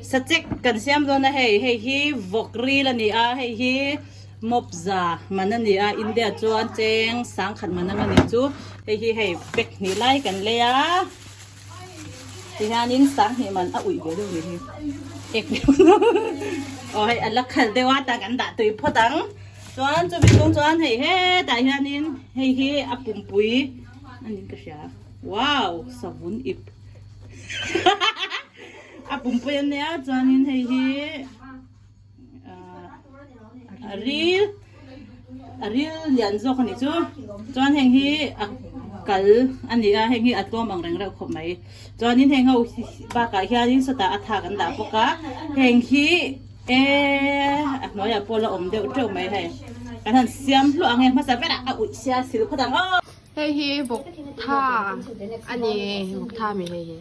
Sachek kan siam dawn a hei, hei hi vawk ril a ni a, hei hi mawp za man a ni a, India chuan cheng sangkhat man ang a nih chu, hei hi hei pack hnih lai kan lei a, tihianin sanghnih man a uih ve deuh ni hi, ek aw hei a la khal deuh a tah kan dah tui phawt ang, chuan chumi chhung chuan hei hetah hianin hei hi a pumpui a niin ka hria, wow savun ip. A pumpui an nia chuanin hei hi a ril a ril lian zawk a nih chu chuan heng hi a kal a ni a heng hi a tlawm ang reng reuh khawp mai chuanin heng ho bakah hianin sawtah a thak an dah bawk a heng hi e a hnuaiah pawh la awm deuh teuh mai hei kan han siam hluah ang e hmasa berah a uih sia sil phawt ang aw. Hei hi bawk tha a ni bawk tha mi hei hi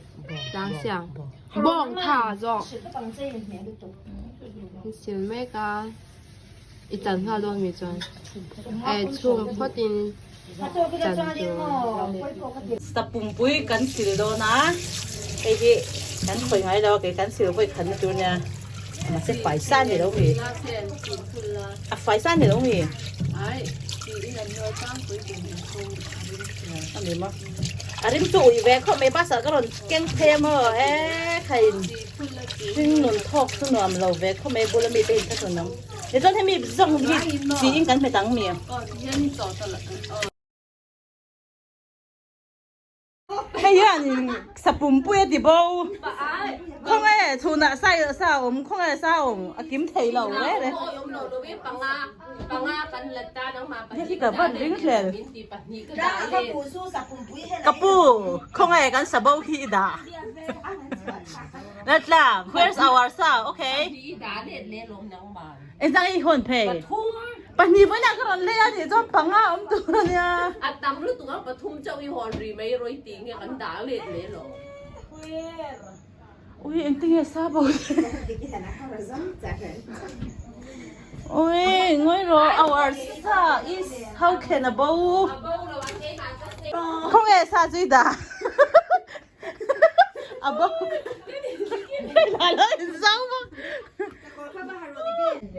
tlang siang bawng tha zawk an sil mek a i chan nghal dawn mi chuan eh chhung phawt in chan tur. Stap pumpui kan sil dawn a hei hi kan khawi ngai lo a kei kan sil vawi khat na tur nia mahse faisa ni lo mi a faisa ni lo mi. A ni maw? A rim chu ui ve khawp mai bus ah ka rawn keng phei a maw e khain hring nun thawk chu nuam lo ve khawp mai bula mi te in kha chun ang tichuan hemi zawng hi chi in kan hmet ang mi. Hei hianin sapumpui a ti bo. Khawnge chhunah sai sa a awm, khawnge sa a awm a kim thei lo reng reng. Hei hi ka van ring hlel. Ka pu, khawnge kan sa bo hi i dah. Latlang, where's our sa? Okay. Engzah i hawn phei? Pahnih vawiinah ka rawn lei a nih chuan panga awm tur a nia. A tam lutuk ang pathum chauh i hawn ri mai rawi tih nge kan dah let mai lo. Ui engtin nge sa bo Ui ngawi rawh our sa is how can a bo Khawnge sa chu i dah A bo Hei lo in zau bawk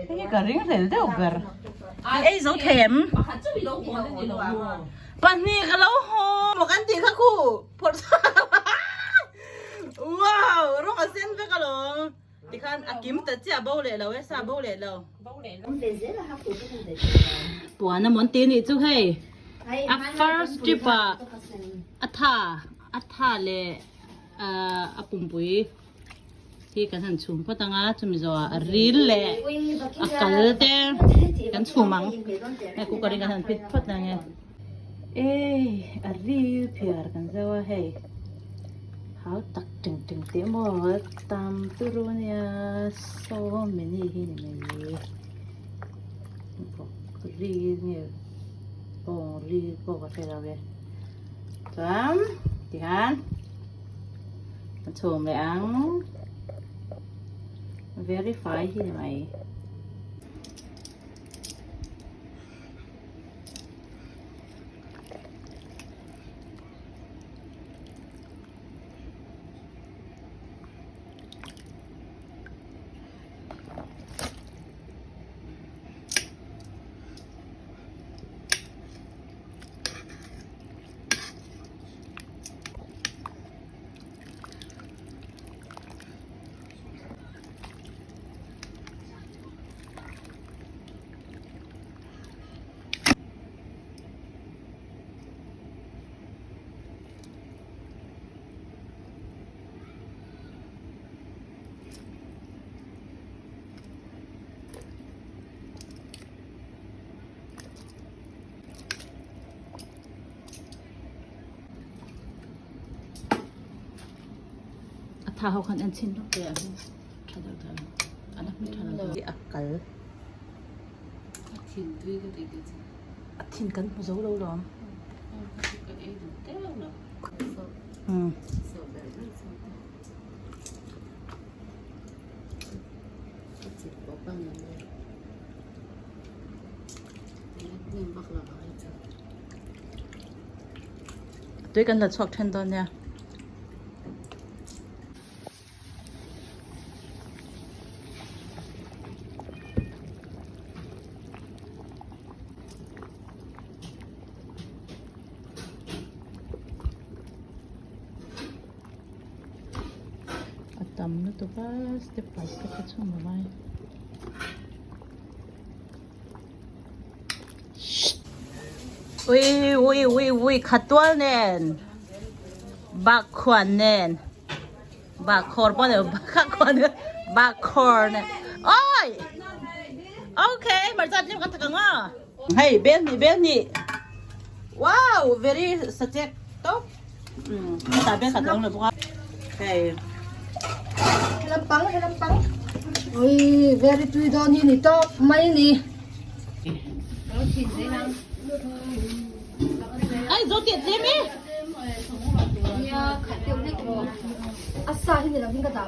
Hei hi ka ring hlel deuh ber. I ei zo thei em? Pahnih ka lo haw. Maw kan tih kha khu phawrh Wow rawng a sen vek alawm. Tikhan a kim ta chiah bo leh lo e sa bo leh lo. Puan a mawn ti nih chu hei. A first trip ah a tha a tha leh a pumpui. Hi kan han chhum phawt ang a, chumi zawhah a ril leh a kal te kan chhum ang. Hei cooker in kan han phit phawt ang e. Ei a ril phiar kan zo a hei. Hau tak teng teng teh maw tam turu ania so many hi ni mai. Ril nge bawng ril pawh ka hre lo e. Chuan tihian. A chhum leh ang. Verify hi ni mai. A tha ho khan en chhin lawk teh a tha deuh tawh em a la hmu tha lo deuh a kal a thin tui ka ti ke chu a thin kan hmu zo lo lawm ka ei duh teuh lo so ber ber chu a chip pawh a ni Tui kan la chhuak then dawn nia. Tam lutuk a step by step a chhung lo vai. Ui ui ui ui khatual nen bak khuan nen bak khawr pawh ni bak khuan bak khawr nen oi okay hmarcha tlem kan thak ang a hei bel hnih bel hnih wow very sachek tawp. Hetah bel khat a awm lo bawk a hei. Helam pang helam pang. Ui very tui dawn hi ni tawp mai ni. Ai zo tiat tlem e. Nia khat deuh hlek maw. A sa hi ni lovin ka dah.